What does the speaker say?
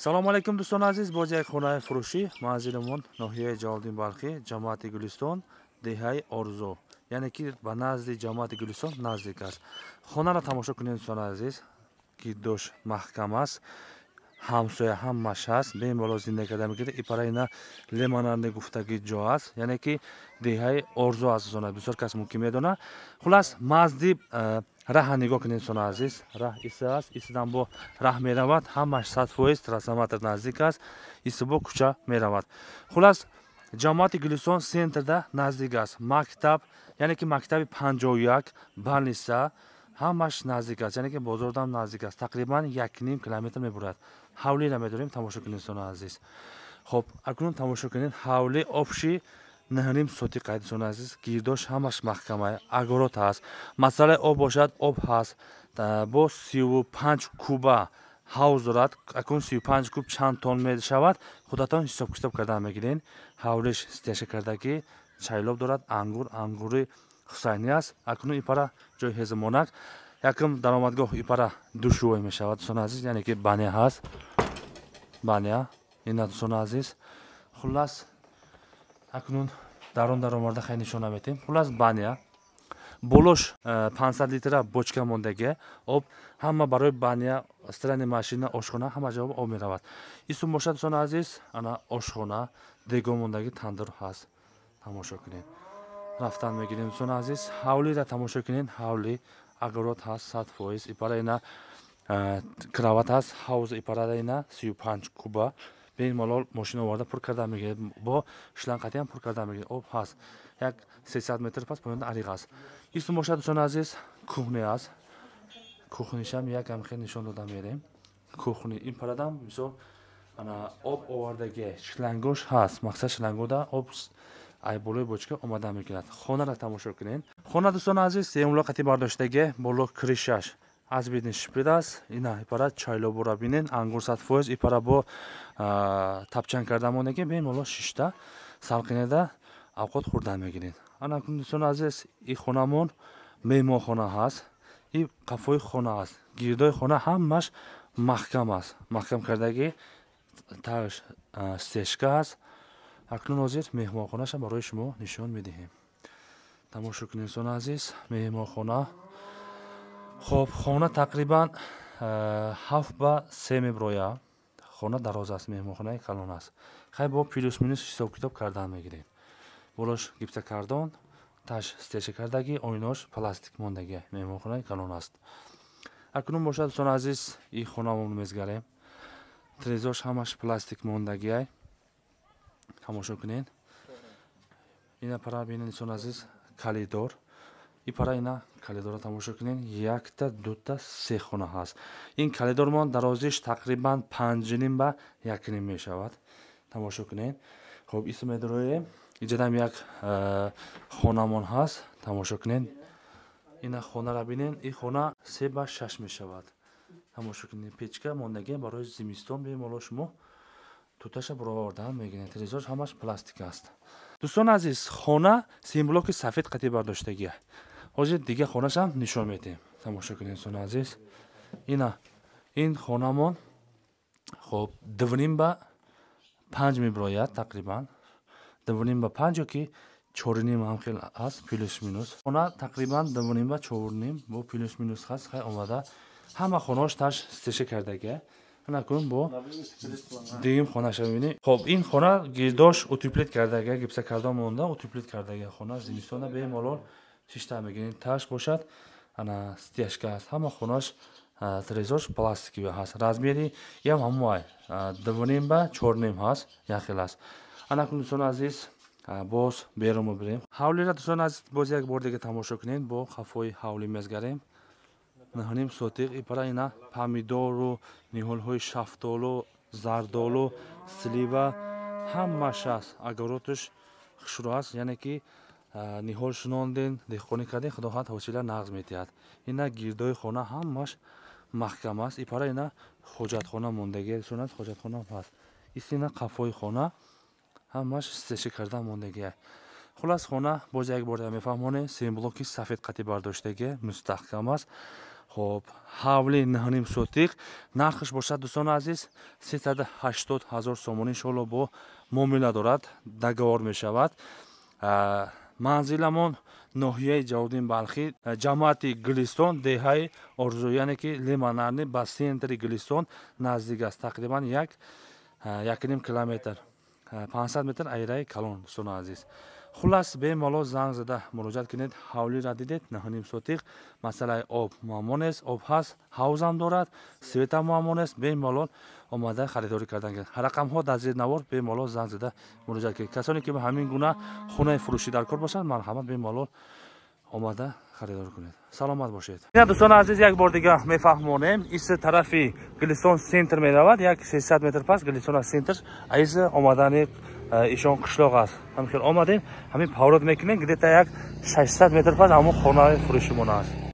Салому алайкум, дӯстони азиз. Боз як хонаи фурӯшӣ. Манзиламон ноҳияи Ҷалолиддин Балхӣ, ҷамоати Гулистон, деҳаи Орзу, яъне ки ба назди ҷамоати Гулистон наздик аст. Хонаро тамошо кунед, дӯстони азиз, гирдош маҳкам аст, ҳамсоя ҳамаш ҳаст, бемалол зиндагӣ карда мекунед. Ипара ина Лемонадный гуфтаги ҷо аст, яъне ки деҳаи Орзу аст, дӯстони, бисёр кас мумкин медонад. Хулас, мазди раҳа нигоҳ кунед, дӯстони азиз. Раҳ иса аст, исидан бо раҳ меравад, ҳамаш 100% трансформатор наздик аст, иси бо кӯча меравад. Хулас, ҷамоати Гулистон центрда наздик аст, мактаб, яъне ки мактаби 51, больница ҳамаш наздик аст, яъне ки бозордам наздик аст, тақрибан 1,5 километр мебурад. Ҳавлиро медорем, тамошо кунед, дӯстони азиз. Хоб, акнун тамошо кунед, ҳавли общий 9,5 сотик қайд, дӯстони азиз. Гирдош ҳамаш маҳкама, огород ҳаст. Масъалаи об бошад, об ҳаст, бо 35 куба ҳавз дорад. Акнун 35 куб чанд тон мешавад, худатон ҳисоб-китоб кардан мегирен. Ҳавлиш стяжка кардагӣ, чайлоб дорад, ангур, ангури Ҳусайнӣ аст. Акнун ипара ҷои ҳезумонак, якум даромадгоҳ ипара душевой мешавад, дӯстони азиз, яъне ки баня ҳаст, баня ина, дӯстони азиз. Хуллас, акнун дарон даромарда хай нишона метем. Хуллас, баня болош 500 литра бочка мондагия, об ҳама барои баня, стиральный машина, ошхона, ҳама ҷо об меравад. Исум бошад, дӯстони азиз, ана ошхона, дего мондагӣ, тандур ҳаст, тамошо кунед. Рафтан мегирем, дӯстони азиз. Ҳавлиро тамошо кунед, ҳавли огород ҳаст 100%. Ипара ина кровать ҳаст, ҳавз ипарада ина 35 куба, бемалол мошина оварда пур карда мегиред, бо шлангатиам пур карда мегиред. Об ҳаст, як 300 метр пас поёнда ариқ аст. Исм бошад, дӯстони азиз, кухня аст. Кухнишам якам хел нишон дода мерем. Кухни ин парадам мисол ана об овардаги, шлангош ҳаст, мақсад шлангода об ай болои бочка омада мекунад. Хонаро тамошо кунед. Хона, дӯстони азиз, сеюмло қати бардоштаги, боло крышаш аз бидни шипид аст. Ина ипара чайлобура бинен, ангур 100%. Ипара бо тапчан карда мондаги, бемалол шишта салқинеда авқот хӯрдан мегиред. Ана, дӯстони азиз, и хонамон меҳмонхона ҳаст, и қафои хона аст. Гирдои хона ҳамаш маҳкам аст, маҳкам кардагӣ, тагш стяжка аст. Акнун ҳозир меҳмонхонаша барои шумо нишон медиҳем, тамошо кунед, дӯстони азиз, меҳмонхона. Хоб, хона тақрибан 7 ба 3 меброя. Хона дароз аст, меҳмонхонаи калон аст. Хай, бо плюс минус ҳисоб-китоб кардан мегирем. Болош гипсокартон, таш стяжка кардагӣ, оинош пластик мондагӣ, меҳмонхонаи калон аст. Акнун бошад, дӯстони азиз, и хонамон мезгарем. Трезош ҳамаш пластик мондагиай, тамошо кунед. Ина пара бинед, дӯстони азиз, коридор. И пара ина коридорро тамошо кунед, якта, дута, се хона ҳаст. Ин коридормон дарозиш тақрибан 5,5 ба 1,5 мешавад, тамошо кунед. Хоб, исм медороем, иҷадам як хонамон ҳаст, тамошо кунед. Ина хонаро бинед, ин хона 3 ба 6 мешавад, тамошо кунед. Печка мондагӣ барои зимистон, бемалол шумо туташа буровардан мегиред. Телевизорш ҳамаш пластик аст. Дӯстони азиз, хона симблоки сафед қатӣ бардоштагия. Ҳозир дига хонашам нишон медиҳем, тамошо кунед, дӯстони азиз. Ина ин хонамон, хоб, 2,5 ба 5 мебирояд, тақрибан 2,5 ба 5 ё ки 4,5 ҳам хел аст, плюс минус. Хона тақрибан 2,5 ба 4,5 бо плюс минус ҳаст. Хай, омада ҳама хонаош таш стяжка кардагия. Накун, бо дуюм хонаша мебинем. Хоб, ин хона гирдош утеплить кардага, гипсокартон монда, утеплить кардага. Хона зимистона бемалол шишта мегирем. Таш бошад, ана стяжка аст, ҳама хонаш трезош пластиковый ҳаст. Размери ям ҳамоай 2,5 ба 4,5 ҳаст, як хел аст. Ана кун, дӯстони азиз, боз берун мебирем. Ҳавлира, дӯстони азиз, боз як бор дига тамошо кунем. Бо қафои ҳавлӣ мезгарем, 9,5 сотиқ. Ипара ина помидору, ниҳолҳои шафтолу, зардолу, слива ҳамаш аст. Огородаш хушрӯ аст, яъне ки ниҳол шинонден, деҳқонӣ кардем, худоҳанд ҳосила нағз медиҳад. Ина гирдои хона ҳамаш маҳкам аст. Ипара ина ҳоҷатхона мондагӣ аст, ҳоҷатхона ҳаст. Истина қафои хона ҳамаш стяжка карда мондагия. Хулас, хона боз як бор мефаҳмонем, симблоки сафед қатӣ бардоштагия, мустаҳкам аст. Хоб, ҳавли 9,5 сотих, нархаш бошад, дӯстони азиз, 380 ҳазор сомонӣ. Иншоалло, бо муомила дорад, договор мешавад. Манзиламон ноҳияи Ҷалолиддин Балхӣ, ҷамоати Гулистон, деҳаи Орзу, яъне ки Лимонадный ба центри Гулистон наздик аст, тақрибан 1,5 километр, 500 метр айраи калон. Дӯстони азиз, хуллас, бемалол занг зада муроҷиат кунед. Ҳавлиро дидед, 9,5 сотих, масъалаи об муаммо нест, об ҳаст, ҳавзам дорад, светам муаммо нест. Бемалол омада харидорӣ кардан. Рақамҳо дар зери навор, бемалол занг зада муроҷиат кунед. Касоне ки ҳамин гуна хонаи фурӯшӣ дар кор бошанд, марҳамат, бемалол омада харидорӣ кунед. Саломат бошед. Ина, дӯстони азиз, як бор дига мефаҳмонем: ис тарафи Гулистон центр меравад, як 300 метр пас Гулистон центр, аиз омадани ишон қишлоқ аст. Ҳамин хел омадем, ҳамин поворот мекунем, где-то як 600 метр пас ҳамон хонаи фурӯшимон аст.